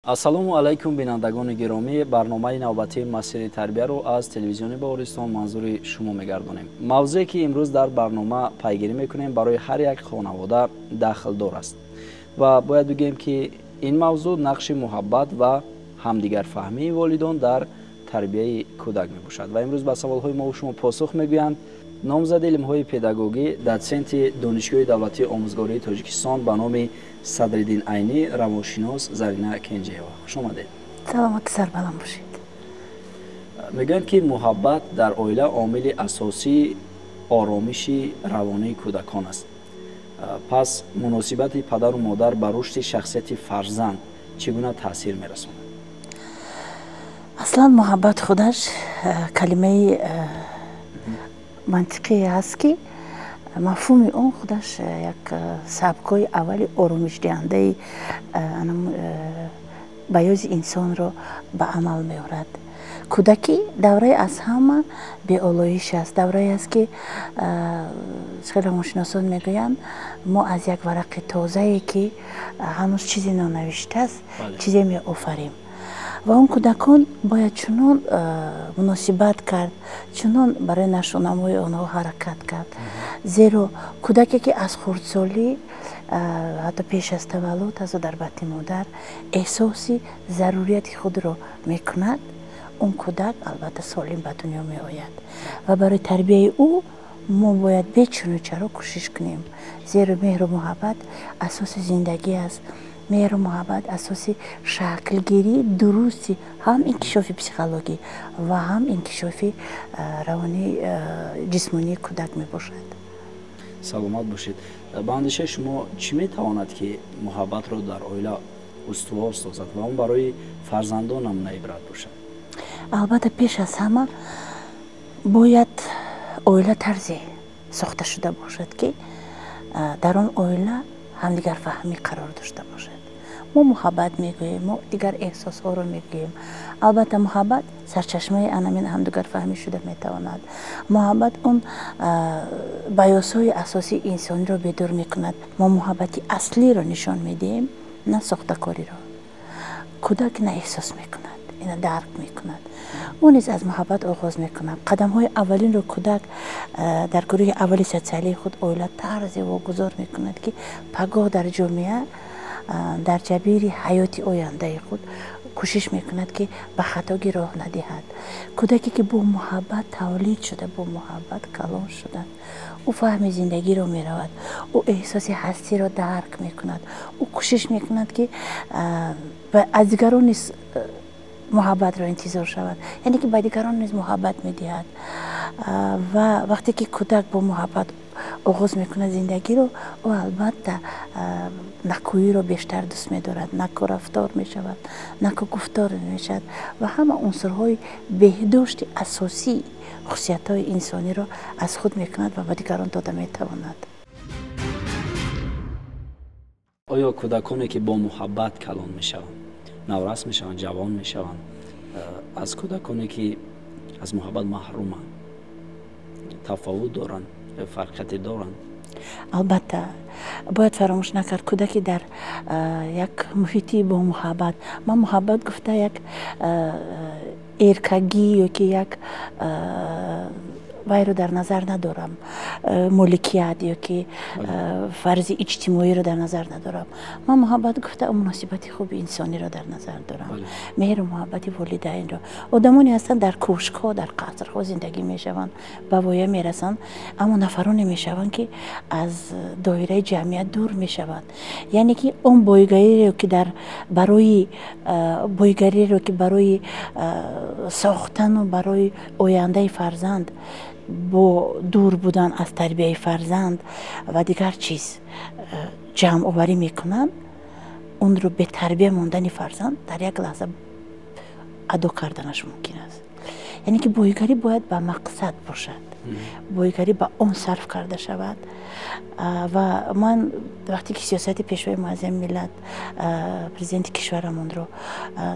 Ассалому алайкум, бинандагони гиромӣ. Барномаи навбатии масири тарбияро аз телевизиони Баҳористон манзури шумо мегардонем. Мавзӯе ки имрӯз дар барнома пайгирӣ мекунем, барои ҳар як хонавода дахлдор аст ва бояд бигӯем, ки ин мавзӯъ нақши муҳаббат ва ҳамдигарфаҳмии волидон дар тарбияи кӯдак мебошад. Ва имрӯз ба саволҳои мо шумо посух мегӯянд номзади илмҳои педагогӣ, дотсенти Донишгоҳи давлатии омӯзгории Тоҷикистон ба номи Садриддин Айнӣ, равоншинос Зарина Кенҷева. Хуш омадед. Саломату сарбаланд бошед. Мегӯянд, ки муҳаббат дар оила омили асосии оромиши равонии кӯдакон аст. Пас муносибати падару модар ба рушди шахсияти фарзанд чӣ гуна таъсир мерасонад? Аслан муҳаббат худаш калимаи мантиқие аст, ки мафҳуми он худаш як сабкҳои аввали оромишдиҳандаи баёзи инсонро ба амал меорад. Кӯдакӣ давраи аз ҳама беолоиш аст, даврае аст, ки хеле равоншиносон мегӯянд, мо аз як варақи тозае, ки ҳанӯз чизе нонавиштааст, чизе меофарем. Ва он кӯдакон бояд чунон муносибат кард, чунон барои нашъунамои онҳо ҳаракат кард, зеро кӯдаке, ки аз хурдсолӣ, ҳатто пеш аз таваллуд, ҳатто дар батни модар эҳсоси зарурияти худро мекунад, он кӯдак албатта солим ба дунё меояд. Ва барои тарбияи ӯ мо бояд бечуну чаро кӯшиш кунем, зеро меҳру муҳаббат асоси зиндагӣ аст. Меҳру муҳаббат асоси шаклгирии дурусти ҳам инкишофи психологӣ ва ҳам инкишофи равонии ҷисмонии кӯдак мебошад. Саломат бошед. Ба андешаи шумо, чӣ метавонад, ки муҳаббатро дар оила устувор созад ва он барои фарзандон намунаи ибрат бошад? Албатта, пеш аз ҳама бояд оила тарзе сохта шуда бошад, ки дар он оила ҳамдигарфаҳмӣ қарор дошта бошад. Мо муҳаббат мегӯем, мо дигар эҳсосҳоро мегӯем. Албатта, муҳаббат сарчашмаи анамин ҳамдигарфаҳмӣ шуда метавонад. Муҳаббат он баёсҳои асосии инсониро бедор мекунад. Мо муҳаббати аслиро нишон медиҳем, на сохтакориро. Кӯдак ина эҳсос мекунад, ина дарк мекунад. Ӯ низ аз муҳаббат оғоз мекунад қадамҳои аввалинро. Кӯдак дар гурӯҳи аввали социалии худ оила тарзе вогузор мекунад, ки пагоҳ дар ҷомеа, дар ҷабири ҳаёти ояндаи худ кӯшиш мекунад, ки ба хатогӣ роҳ надиҳад. Кӯдаке, ки бо муҳаббат тавлид шуда, бо муҳаббат калон шуда, ӯ фаҳми зиндагиро меравад, ӯ эҳсоси ҳастиро дарк мекунад, ӯ кӯшиш мекунад, ки аз дигарон низ муҳаббатро интизор шавад, яъне ки ба дигарон низ муҳаббат медиҳад. Ва вақте ки кӯдак бо муҳаббат оғоз мекунад зиндагиро, ӯ албатта накӯиро бештар дӯст медорад, накӯ мешавад, накӯ гуфтор мешавад ва ҳама унсурҳои беҳдошти асосии хусусиятҳои инсониро аз худ мекунад ва ба дигарон дода метавонад. Оё кӯдаконе, ки бо муҳаббат калон мешаванд, наврас мешаванд, ҷавон мешаванд, аз кӯдаконе, ки аз муҳаббат маҳруманд, тафовут доранд, фарқияте доранд? Албатта, бояд фаромӯш накард, кӯдаке дар як муҳити бо муҳаббат, ман муҳаббат гуфта як эркагӣ ё ки як вайро дар назар надорам, моликият ё ки фарзи иҷтимоиро дар назар надорам. Ман муҳаббат гуфта муносибати хуби инсониро дар назар дорам, меҳру муҳаббати волидайнро. Одамоне ҳастанд, дар кӯшкҳо, дар қасрҳо зиндагӣ мешаванд, ба воя мерасанд, аммо нафароне мешаванд, ки аз доираи ҷамъият дур мешаванд. Яъне ки он бойгариро, ки дар барои бойгариро, ки барои сохтану барои ояндаи фарзанд, бо дур будан аз тарбияи фарзанд ва дигар чиз ҷамъоварӣ мекунанд, онро бетарбия мондани фарзанд дар як лаҳза адо карданаш мумкин аст. Яъне ки бойгарӣ бояд ба мақсад бошад, бойгарӣ ба он сарф карда шавад. Ва ман вақте ки сиёсати Пешвои муаззами миллат, Президенти кишварамонро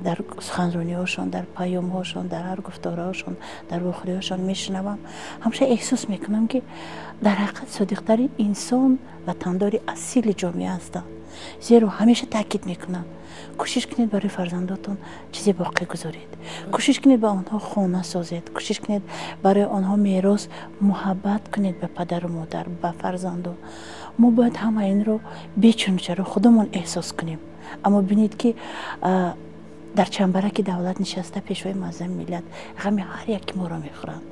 дар суханрониҳошон, дар паёмҳошон, дар ҳар гуфторҳошон, дар вохӯриҳошон мешунавам, ҳамеша эҳсос мекунам, ки дар ҳақиқат содиқтарин инсон, ватандори асили ҷомеа ҳастанд. Зеро ҳамеша таъкид мекунам, кӯшиш кунед барои фарзандотон чизе боқӣ гузоред, кӯшиш кунед ба онҳо хона созед, кӯшиш кунед барои онҳо мерос, муҳаббат кунед ба падару модар, ба фарзандо. Мо бояд ҳама инро бечунучаро худамон эҳсос кунем. Аммо бинед, ки дар чамбараки давлат нишаста пешвои муаззами миллат ғами ҳар яки моро мехӯранд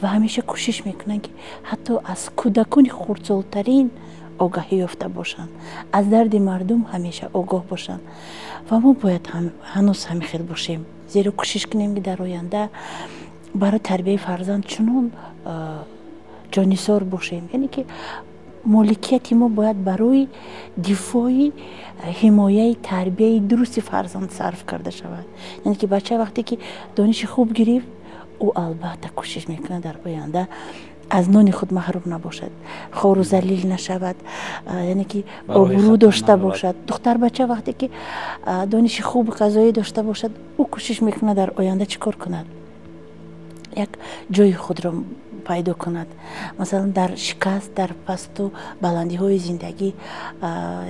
ва ҳамеша кӯшиш мекунанд, ки ҳатто аз кӯдакони хурдсолтарин огаҳӣ ёфта бошанд, аз дарди мардум ҳамеша огоҳ бошанд. Ва мо бояд ҳанӯз ҳамин хел бошем, зеро кӯшиш кунем, ки дар оянда барои тарбияи фарзанд чунон ҷонисор бошем, яъне ки моликияти мо бояд барои дифои, ҳимояи, тарбияи дурусти фарзанд сарф карда шавад. Яъне ки бача вақте ки дониши хуб гирифт, ӯ албатта кӯшиш мекунад дар оянда аз нони худ маҳрум набошад, хору залил нашавад, яъне ки обрӯ дошта бошад. Духтарбача вақте ки дониши хубу қазоӣ дошта бошад, ӯ кӯшиш мекунад дар оянда чӣ кор кунад, як ҷои худро пайдо кунад, масалан, дар шикаст, дар пасту баландиҳои зиндагӣ,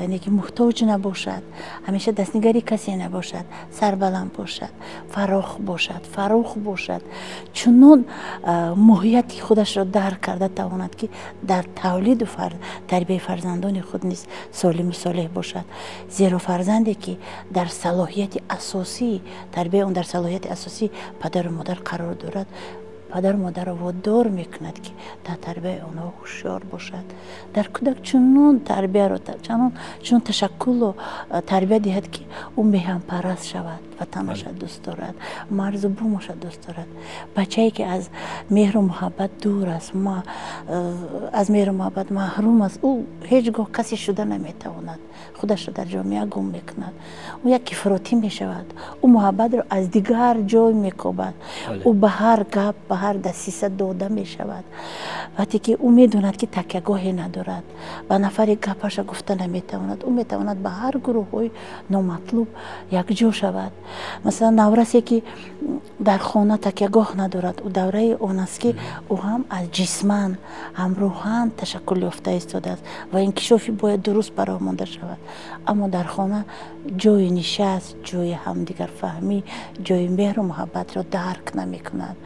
яъне ки муҳтоҷ набошад, ҳамеша дастнигари касе набошад, сарбаланд бошад, фарох бошад, фарух бошад, чунон моҳияти худашро дарк карда тавонад, ки дар тавлиду тарбияи фарзандони худ низ солиму солеҳ бошад. Зеро фарзанде, ки дар салоҳияти асосии тарбияи он дар салоҳияти асосии падару модар қарор дорад, падару модарро водор мекунад, ки дар тарбияи онҳо ҳушёр бошад. Дар кӯдак чунон тарбияро, чунон ташаккулро тарбия диҳад, ки ӯ меҳанпараст шавад, ватанаша дӯст дорад, марзу бумаша дӯст дорад. Бачае, ки аз меҳру муҳаббат дур аст, аз меҳру муҳаббат маҳрум аст, ӯ ҳеҷ гоҳ касе шуда наметавонад, худашро дар ҷомеа гум мекунад, ӯ як ифротӣ мешавад, ӯ муҳаббатро аз дигар ҷой мекобад, ӯ ба ҳар гап, ба ҳар дасиса дода мешавад. Вақте ки ӯ медонад, ки такягоҳе надорад, ба нафаре гапаша гуфта наметавонад, ӯ метавонад ба ҳар гурӯҳҳои номатлуб якҷо шавад. Масалан, наврасе, ки дар хона такягоҳ надорад, ӯ давраи он аст, ки ӯ ҳам аз ҷисман, ҳам рӯҳан ташаккул ёфта истодааст ва инкишофи бояд дуруст ба роҳ монда шавад. Аммо дар хона ҷои нишаст, ҷои ҳамдигарфаҳмӣ, ҷои меҳру муҳаббатро дарк намекунад,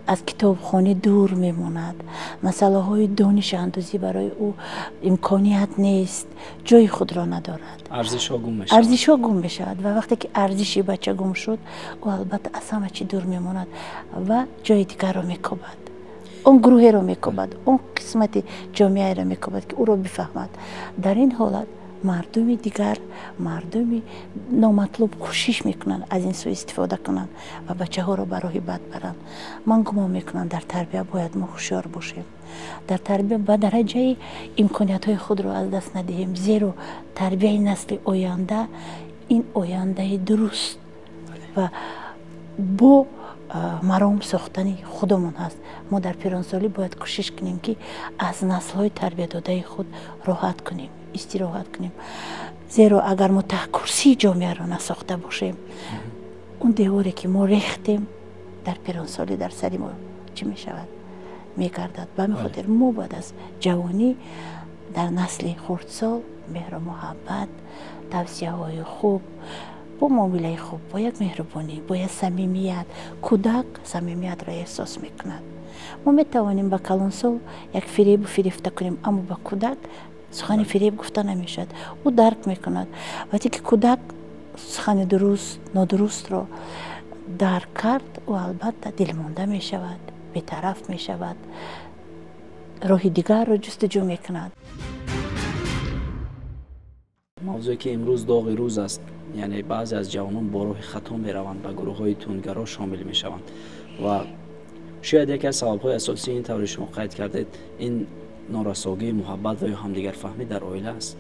аз китобхонӣ дур мемонад, масъалаҳои донишандозӣ барои ӯ имконият нест, ҷои худро надорад. Арзишҳо гум мешавад. Арзишҳо гум мешавад ва вақте ки арзиши бача гум шуд, ӯ албатта аз ҳама чӣ дур мемонад ва ҷои дигарро мекобад, он гурӯҳеро мекобад, он қисмати ҷомеаеро мекобад, ки ӯро бифаҳмад. Дар ин ҳолат мардуми дигар, мардуми номатлуб кӯшиш мекунанд аз ин суистифода кунанд ва бачаҳоро ба роҳи бад баранд. Ман гумон мекунам, дар тарбия бояд мо ҳушёр бошем, дар тарбия ба дараҷаи имкониятҳои худро аз даст надиҳем, зеро тарбияи насли оянда ин ояндаи дуруст ва бо маром сохтани худамон ҳаст. Мо дар пиронсолӣ бояд кӯшиш кунем, ки аз наслҳои тарбиядодаи худ роҳат кунем, истироҳат кунем, зеро агар мо таҳкурсии ҷомеаро насохта бошем, он деворе, ки мо рехтем, дар пиронсолӣ дар сари мо чӣ мешавад, мегардад. Ба ҳамин хотир мо бояд аз ҷавонӣ дар насли хурдсол меҳру муҳаббат, тавсияҳои хуб, бо муомилаи хуб, бо як меҳрубонӣ, бо як самимият. Кӯдак самимиятро эҳсос мекунад. Мо метавонем ба калонсол як фиребу фирефта кунем, аммо ба кӯдак сухани фиреб гуфта намешавад, ӯ дарк мекунад. Вақте ки кӯдак сухани дуруст, нодурустро дарк кард, ӯ албатта дилмонда мешавад, бетараф мешавад, роҳи дигарро ҷустуҷӯ мекунад. Мавзӯе, ки имрӯз доғи рӯз аст, яъне баъзе аз ҷавонон бо роҳи хато мераванд, ба гурӯҳҳои тундгаро шомил мешаванд ва шояд яке аз сабабҳои асосии ин, тавре шумо қайд кардед, ин норасогии муҳаббат ва ё ҳамдигарфаҳмӣ дар оила аст.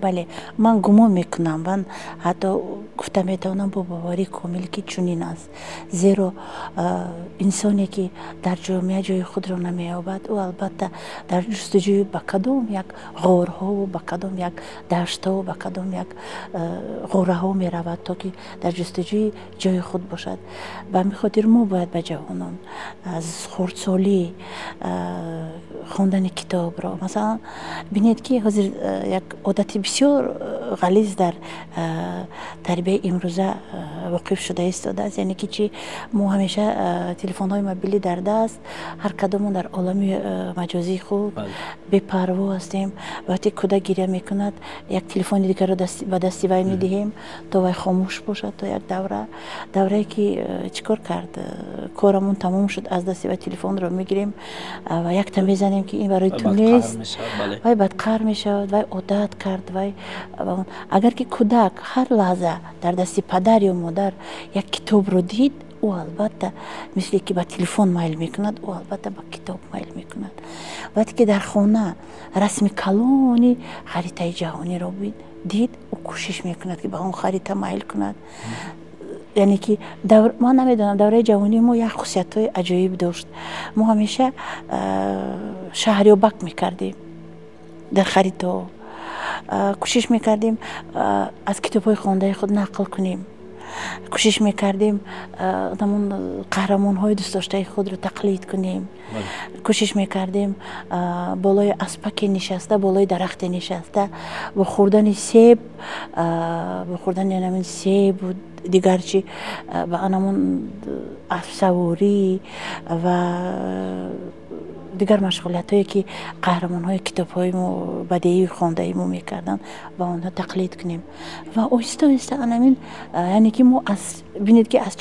Бале, ман гумон мекунам, ман ҳатто гуфта метавонам бо боварии комил, ки чунин аст, зеро инсоне, ки дар ҷомеа ҷои худро намеёбад, ӯ албатта дар ҷустуҷӯи ба кадом як ғорҳову ба кадом як даштҳову ба кадом як ғораҳо меравад, то ки дар ҷустуҷӯи ҷои худ бошад. Ба ҳамин хотир мо бояд ба ҷавонон аз хурдсолӣ хондани китобро, масалан, бинед, ки ҳозир як одати бисёр ғализ дар тарбияи имрӯза воқиф шуда истодааст. Яъне ки чи, мо ҳамеша телефонҳои мобилӣ дар даст, ҳар кадомон дар олами маҷозии худ бепарво ҳастем. Вақте кӯдак гиря мекунад, як телефони дигарро ба дасти вай медиҳем, то вай хомӯш бошад то як давра. Даврае ки чӣ кор кард, корамон тамом шуд, аз дасти вай телефонро мегирем ва якта мезанем, ки ин барои ту нест. Вай бадқаҳр мешавад, вай одат кард. Вай агар ки кӯдак ҳар лаҳза дар дасти падар ё модар як китобро дид, ӯ албатта, мисле ки ба телефон майл мекунад, ӯ албатта ба китоб майл мекунад. Вақте ки дар хона расми калони харитаи ҷаҳониро дид, ӯ кӯшиш мекунад, ки ба он харита майл кунад. Яъне ки ман намедонам, давраи ҷавонии мо як хусусиятҳои аҷоиб дошт. Мо ҳамеша шаҳрёбак мекардем дар харитаҳо, кӯшиш мекардем аз китобҳои хондаи худ нақл кунем, кӯшиш мекардем ҳамон қаҳрамонҳои дӯстдоштаи худро тақлид кунем, кӯшиш мекардем болои аспаке нишаста, болои дарахте нишаста, бо хӯрдани себ, бо хӯрдани анамин себу дигар чи, ба анамон аспсаворӣ ва дигар машғулиятҳое, ки қаҳрамонҳои китобҳои мо бадеии хондаи мо мекарданд, ба онҳо тақлид кунем. Ва оҳиста оҳиста анамин, яъне ки мо аз, бинед, ки аз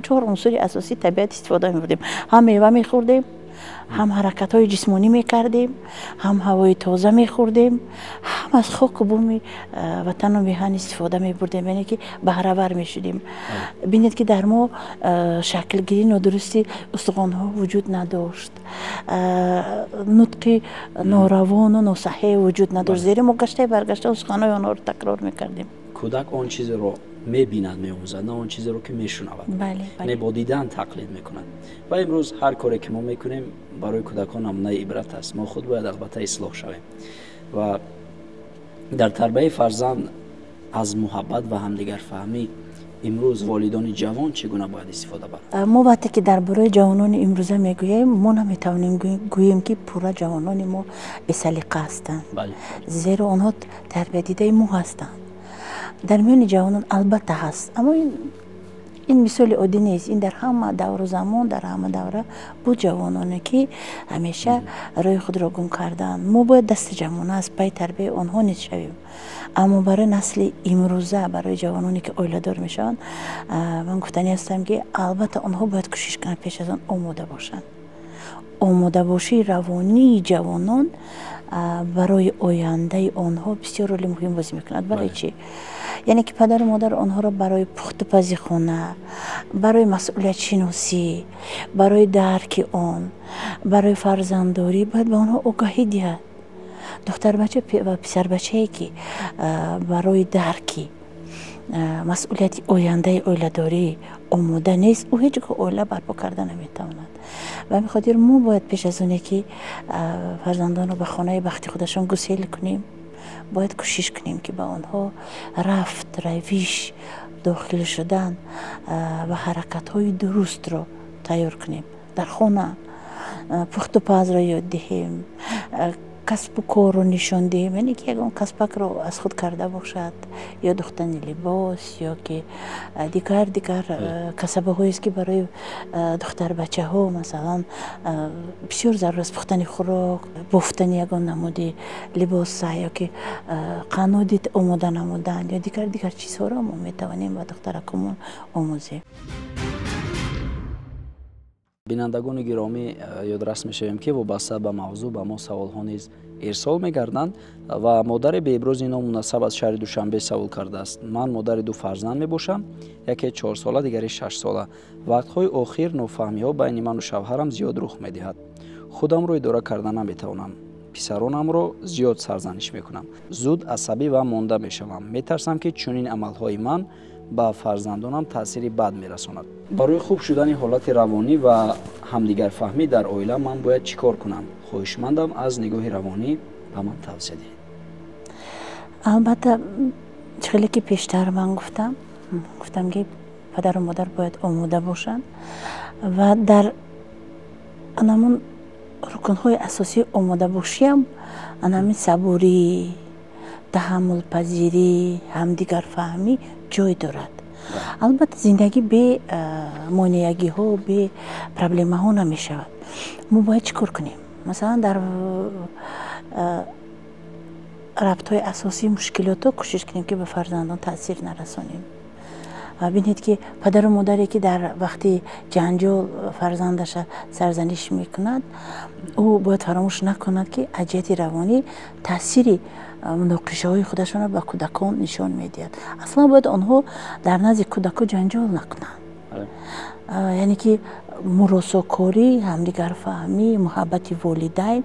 чор унсури асосии табиат истифода мебурдем: ҳам мева мехӯрдем, ҳам ҳаракатҳои ҷисмонӣ мекардем, ҳам ҳавои тоза мехӯрдем, ҳам аз хоку буми ватану меҳан истифода мебурдем, яъне ки баҳравар мешудем. Бинед, ки дар мо шаклгирии нодурусти устухонҳо вуҷуд надошт, нутқи норавону носаҳеҳ вуҷуд надошт, зеро мо гаштаи баргашта суханҳои онҳоро такрор мекардем. Кӯдак он чизеро мебинад, меомӯзад, на он чизеро, ки мешунавад. Не, бо дидан тақлид мекунад. Ва имрӯз ҳар коре, ки мо мекунем, барои кӯдакон намунаи ибрат аст. Мо худ бояд албатта ислоҳ шавем. Ва дар тарбияи фарзанд аз муҳаббат ва ҳамдигарфаҳмӣ имрӯз волидони ҷавон чӣ гуна бояд истифода баранд? Мо вақте ки дар бораи ҷавонони имрӯза мегӯем, мо наметавонем гӯем, ки пурра ҷавонони мо бесалиқа ҳастанд, зеро онҳо тарбиядидаи мо ҳастанд. Дар миёни ҷавонон албатта ҳаст, аммо ин мисоли оддӣ нест. Ин дар ҳама давру замон, дар ҳама давра буд ҷавононе, ки ҳамеша роҳи худро гум карданд. Мо бояд дасти ҷамъона аз пайи тарбияи онҳо низ шавем. Аммо барои насли имрӯза, барои ҷавононе, ки оиладор мешаванд, ман гуфтанӣ ҳастам, ки албатта онҳо бояд кӯшиш кунанд, пеш аз он омода бошанд. Омодабошии равонии ҷавонон барои ояндаи онҳо бисёр роли муҳим бозӣ мекунад. Барои чӣ? Яъне ки падару модар онҳоро барои пухтупази хона, барои масъулиятшиносӣ, барои дарки он, барои фарзанддорӣ бояд ба онҳо огаҳӣ диҳад. Духтарбача ва писарбачае, ки барои дарки масъулияти ояндаи оиладорӣ омода нест, ӯ ҳеҷ гоҳ оила барпо карда наметавонад. Ба ҳамин хотир мо бояд пеш аз оне ки фарзандонро ба хонаи бахти худашон гусел кунем, бояд кӯшиш кунем, ки ба онҳо рафт, равиш, дохил шудан ва ҳаракатҳои дурустро тайёр кунем. Дар хона пухтупазро ёд диҳем, касбу корро нишон диҳем, яъне ки ягон касбакро аз худ карда бошад, ё духтани либос, ё ки дигар дигар касабаҳоест, ки барои духтарбачаҳо, масалан, бисёр зарур аст: пухтани хӯрок, бофтани ягон намуди либоса, ё ки қаннодӣ омода намудан, ё дигар дигар чизҳоро мо метавонем ба духтаракомон омӯзем. Бинандагони гиромӣ, ёдрас мешавем, ки вобаста ба мавзӯъ ба мо саволҳо низ ирсол мегарданд. Ва модари беибрози ному насаб аз шаҳри Душанбе савол кардааст: ман модари ду фарзанд мебошам, яке 4сола, дигаре 6сола. Вақтҳои охир нофаҳмиҳо байни ману шавҳарам зиёд рух медиҳад. Худамро идора карда наметавонам, писаронамро зиёд сарзаниш мекунам, зуд асабӣ ва монда мешавам. Метарсам, ки чунин амалҳои ман ба фарзандонам таъсири бад мерасонад. Барои хуб шудани ҳолати равонӣ ва ҳамдигарфаҳмӣ дар оила ман бояд чӣ кор кунам? Хоҳишмандам, аз нигоҳи равонӣ ба ман тавсия диҳед. Албатта, чӣ хеле ки пештар ман гуфтам, ки падару модар бояд омода бошанд ва дар анамон рукнҳои асосии омодабошиам анамин сабурӣ, Таҳаммулпазирӣ, ҳамдигарфаҳмӣ ҷой дорад. Албатта, зиндагӣ бе монеагиҳо, бе проблемаҳо намешавад. Мо бояд чӣ кор кунем? Масалан, дар рабтҳои асосии мушкилотҳо кӯшиш кунем, ки ба фарзандон таъсир нарасонем. Бинед, ки падару модаре, ки дар вақти ҷанҷол фарзандаша сарзаниш мекунад, ӯ бояд фаромӯш накунад, ки аз ҷиҳати равонӣ таъсири муноқишаҳои худашонро ба кӯдакон нишон медиҳад. Аслан бояд онҳо дар назди кӯдако ҷанҷол накунанд, яъне ки муросокорӣ, ҳамдигарфаҳмӣ, муҳаббати волидайн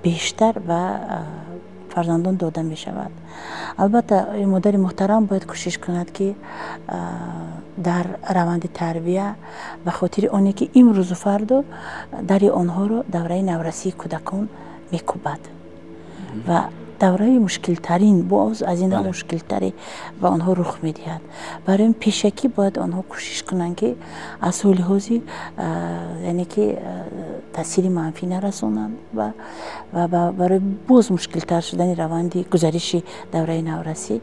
бештар ба фарзандон дода мешавад. Албатта, модари муҳтарам бояд кӯшиш кунад, ки дар раванди тарбия, ба хотири оне ки имрӯзу фардо дари онҳоро давраи наврасии кӯдакон мекӯбад ва давраи мушкилтарин, боз аз ин ҳам мушкилтаре ба онҳо рух медиҳад. Барои ин пешакӣ бояд онҳо кӯшиш кунанд, ки аз лиҳози, яъне ки, таъсири манфӣ нарасонанд ва барои боз мушкилтар шудани раванди гузариши давраи наврасӣ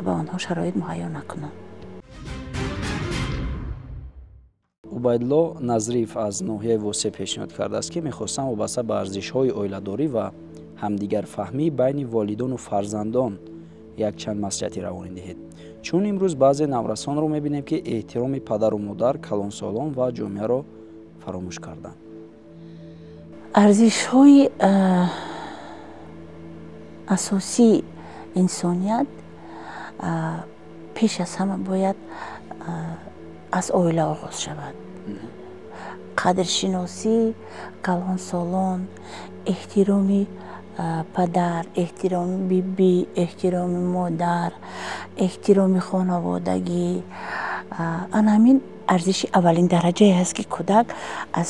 ба онҳо шароит муҳайё накунанд. Убайдулло Назриев аз ноҳияи Восеъ пешниҳод кардааст, ки мехостам вобаста ба арзишҳои оиладорӣ ва ҳамдигарфаҳмӣ байни волидону фарзандон якчанд маслиҳати равонӣ диҳед, чун имрӯз баъзе наврасонро мебинем, ки эҳтироми падару модар, калонсолон ва ҷомеаро фаромӯш карданд. Арзишҳои асосии инсоният пеш аз ҳама бояд аз оила оғоз шавад. Қадршиносӣ калонсолон, эҳтироми падар, эҳтироми бибӣ, эҳтироми модар, эҳтироми хонаводагӣ, ана ҳамин арзиши аввалин дараҷае ҳаст, ки кӯдак аз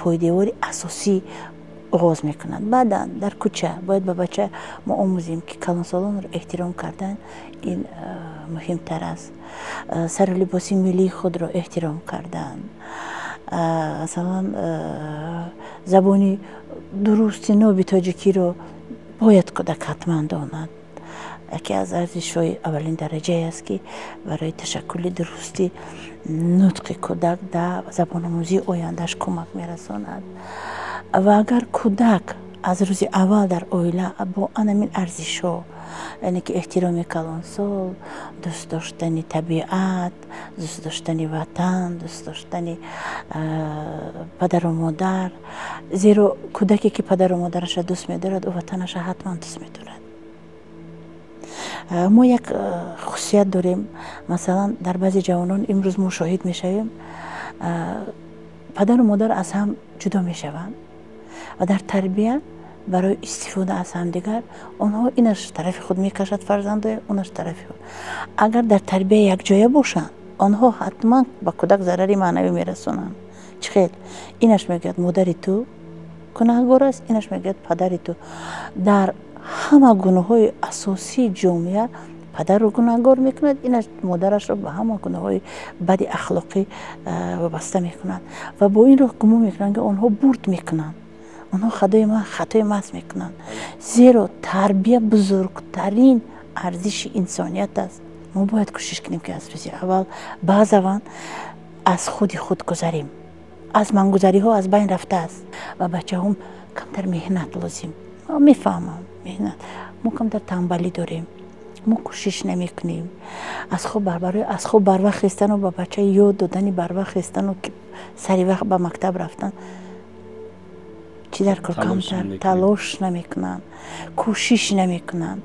пойдевори асосӣ оғоз мекунад. Баъдан дар кӯча бояд ба бача мо омӯзем, ки калонсолонро эҳтиром кардан ин муҳимтар аст, сару либоси миллии худро эҳтиром кардан, масалан, забони дурусти ноби тоҷикиро бояд кӯдак ҳатман донад. Яке аз арзишҳои аввалин дараҷае аст, ки барои ташаккули дурусти нутқи кӯдак дар забономӯзии ояндааш кӯмак мерасонад. Ва агар кӯдак аз рӯзи аввал дар оила бо анамин арзишҳо, яъне ки эҳтироми калонсол, дӯст доштани табиат, дӯст доштани ватан, дӯст доштани падару модар, зеро кӯдаке, ки падару модараша дӯст медорад, ӯ ватанаша ҳатман дӯст медорад. Мо як хусусият дорем, масалан, дар баъзе ҷавонон имрӯз мо шоҳид мешавем: падару модар аз ҳам ҷудо мешаванд ва дар тарбия барои истифода аз ҳамдигар онҳо инаш тарафи худ мекашад фарзандоя, онаш тарафи худ. Агар дар тарбия якҷоя бошанд, онҳо ҳатман ба кӯдак зарари маънавӣ мерасонанд. Чӣ хел? Инаш мегӯяд, модари ту гунаҳгор аст, инаш мегӯяд, падари ту. Дар ҳама гуноҳҳои асосии ҷомеа падарро гунаҳгор мекунад, инаш модарашро ба ҳама гуноҳҳои бади ахлоқӣ вобаста мекунад ва бо ин роҳ гумон мекунанд, ки онҳо бурд мекунанд, онҳо хатои маҳз мекунанд, зеро тарбия бузургтарин арзиши инсоният аст. Мо бояд кӯшиш кунем, ки аз рӯзи аввал баъзаван аз худи худ гузарем. Аз мангузариҳо аз байн рафтааст ва бачаҳом камтар меҳнат лозим. Мефаҳмам, меҳнат, мо камтар танбалӣ дорем, мо кӯшиш намекунем аз хоб барои аз хоб барвақт хестану ба бача ёд додани барвақт хестану сари вақт ба мактаб рафтан чӣ дар кор, камтар талош намекунанд, кӯшиш намекунанд.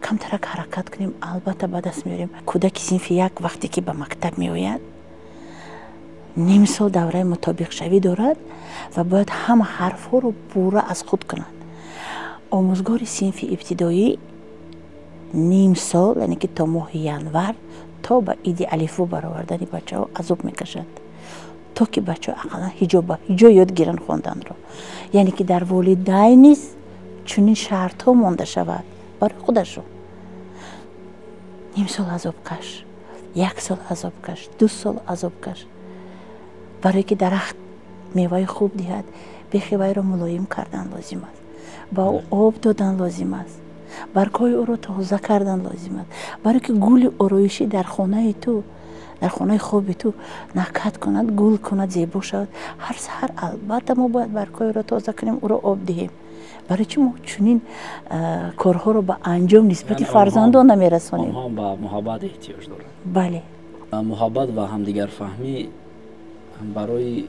Камтарак ҳаракат кунем, албатта ба даст меорем. Кӯдаки синфи як вақте ки ба мактаб меояд, ним сол давраи мутобиқшавӣ дорад ва бояд ҳама ҳарфҳоро пурра аз худ кунад. Омӯзгори синфи ибтидоӣ ним сол, яъне ки то моҳи январ, то ба иди алифбо баровардани бачаҳо азоб мекашад, то ки бачаҳо ақаллан ҳиҷо ба ҳиҷо ёд гиранд хонданро. Яъне ки дар волидайн низ чунин шартҳо монда шавад барои худашон: ним сол азоб каш, як сол азоб каш, 2 сол азоб каш, барое ки дарахт меваи хуб диҳад, бехи вайро мулоим кардан лозим аст, ба об додан лозим аст. Баргҳои ӯро тоза кардан лозим аст, барое ки гули ороишӣ дар хонаи ту, дар хонаи хоби ту накат кунад, гул кунад, зебо шавад. Ҳар саҳар албатта мо бояд баргҳои ӯро тоза кунем, ӯро об диҳем. Барои чӣ мо чунин корҳоро ба анҷом нисбати фарзандон намерасонем? Онҳо ба муҳаббат эҳтиёҷ доранд. Бале. Муҳаббат ва ҳамдигарфаҳмӣ барои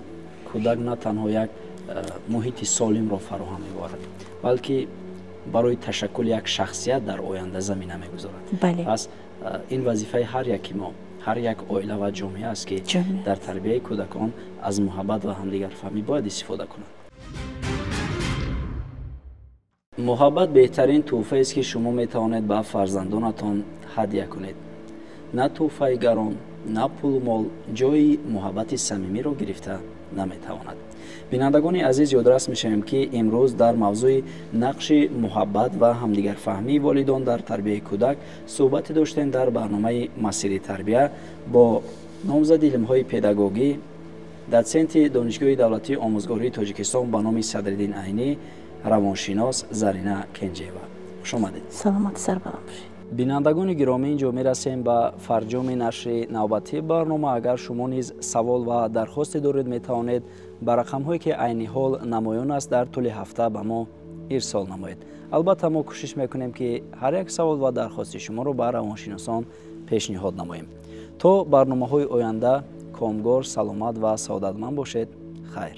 кӯдак на танҳо як муҳити солимро фароҳам меоварад, балки барои ташаккули як шахсият дар оянда замина мегузорад. Пас ин вазифаи ҳар яки мо, ҳар як оила ва ҷомеа аст, ки дар тарбияи кӯдакон аз муҳаббат ва ҳамдигарфаҳмӣ бояд истифода кунанд. Муҳаббат беҳтарин тӯҳфаест, ки шумо метавонед ба фарзандонатон ҳадя кунед. На тӯҳфаи гарон, на пулу мол ҷои муҳаббати самимиро гирифта наметавонад. Бинандагони азиз, ёдрас мешавем, ки имрӯз дар мавзӯи нақши муҳаббат ва ҳамдигарфаҳмии волидон дар тарбияи кӯдак суҳбате доштем дар барномаи «Масири тарбия» бо номзади илмҳои педагогӣ, дотсенти Донишгоҳи давлатии омӯзгории Тоҷикистон ба номи Садриддин Айнӣ, равоншинос Зарина Кенҷева. Хуш омадед. Саломат, сарбаланд бошед. Бинандагони гиромӣ, инҷо мерасем ба фарҷоми нашри навбатии барнома. Агар шумо низ савол ва дархосте доред, метавонед ба рақамҳое, ки айни ҳол намоён аст, дар тӯли ҳафта ба мо ирсол намоед. Албатта, мо кӯшиш мекунем, ки ҳар як савол ва дархости шуморо ба равоншиносон пешниҳод намоем. То барномаҳои оянда комгор, саломат ва саодатманд бошед. Хайр.